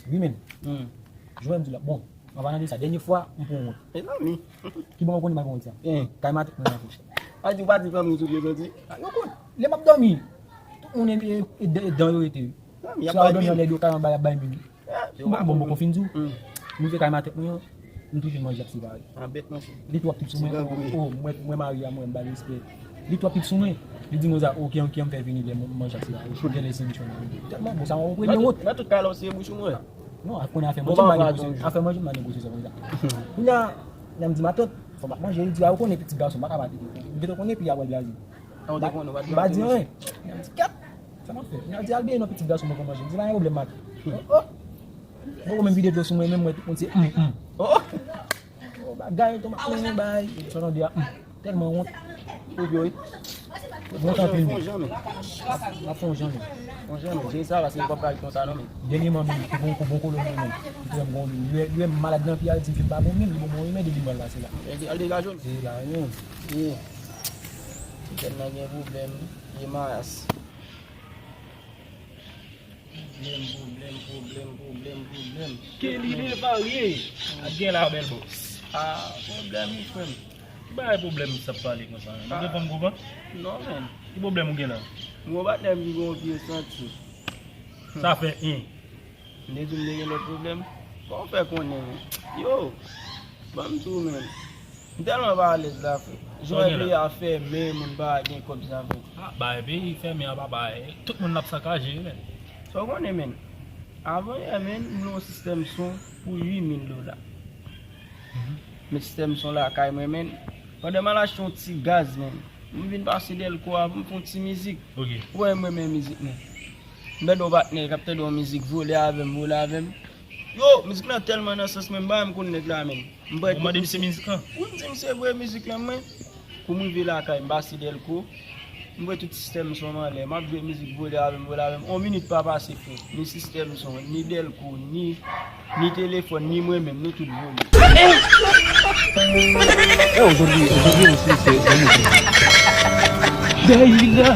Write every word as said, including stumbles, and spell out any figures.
Wi, men. Jwè m di la. Bon, an palan de sa, dènye fwa, m pran wont. Mezanmi. Ki bon, ou konnen m pa gen wont sa. Kay matant mwen nan fouch. A di ou pa di fanmi w sou pye santi? A, yo konn. Lè m ap dòmi, tout moun e, e, e, e dan yo rete. Sa yo dòmi anlè do kay anba, y ap bay men. Bon, bon, bon, kon fin di w. M rive kay matant mwen an, m touche manje ap separe. Li twò pip sou mwen, oh, mwen, mwen mari a mwen, m ba l respè. Li twò pip sou mwen. Li di mwen sa, ok, ok, an fè vini lè manje ap separe. Genlè se bouch mwen. Tèlman bon, sa mwen premye wont. Nan tout ka la, w se bouch mwen. Non, ak konnen afè manje, m pa negosye. Afè manje, m pa negosye sa konsa. Kounye a, lè m di matant, fò m ap manje, li di, a, ou konnen pitit gason, m pa ka pa di. M gentan konnen, epi a wè blaze. M pa di anyen. M di, kèt! Sa m ap fè? M di, al benyen non pitit gason mwen pou manje. M di, pa gen pwoblèm, matant. Oh, oh! Bon, ou menm vide dlo sou mwen, menm mwen, tout moun se, mm, mm. Oh! Oh, bagay, tonton, bay. Sa tande a, mm. Tèlman wont. Ou vyo, wi. Wont anpil, men. M ap fè yon jan, men. Yon jan, men. Jere sa, paske li p ap ka ret konsa, non, men. Dènyèman, men, pou bon, pou bon kolon, men, men. Li wè, li wè m malad nan pye a, li di m ke m pa bon, men, li bon, bon, men, depi m pral pase la. Al degaje w. Se la, non. Ye. Tèt nan gen pwoblèm. Ye mayas. Pwoblèm, pwoblèm, pwoblèm, pwoblèm, pwoblèm. Ke lide varye. Ap gen la, bèl bòs. Ah, pwoblèm, wi, frè m. Ki bagay pwoblèm sa ap pale konsa, men? Nou gen fanm koupan? Non, men. Ki pwoblèm ou gen la? Mwen patnè m ki gen yon pye santi. Sa fè en. M te di w m te gen lòt pwoblèm. Kòman w fè konnen, men? Yo, ban m di w, men. M tèlman pa alèz la, frè. Jan peyi a fèmen, moun pa gen kòb sa, frè. Ah, bay peyi fèmen an pa bay. Tout moun ap sakaje, wi, men. Sa w konnen, men. Avan yè, men, m lwe yon sistèm son pou uit mil dola. Men sistèm son lakay mwen, men. Pandan m al achte yon ti gaz, men. M vin pase Dèlko a pou m fè yon ti mizik. Ok. Ou wè m renmen mizik, men. M tande yon patnè k ap tande yon mizik, vole avè m, vole avè m. Yo, mizik lan tèlman nan sans mwen, m pa menm konn nèg la menm. M pran tout misye. Ou mande misye mizik lan? Wi, m di misye voye mizik lan mwen. Kou m rive lakay, m pase Dèlko. M voye tout sistèm son m anlè. M ap jwe mizik vole avè m, vole avè m. On minit pa pase, frè. Ni sistèm son, ni Dèlko, ni, ni telefòn, ni mwen menm. Nou tout vole. Eh, aujourd'hui, aujourd'hui aussi, c'est, c'est nous. Dayila.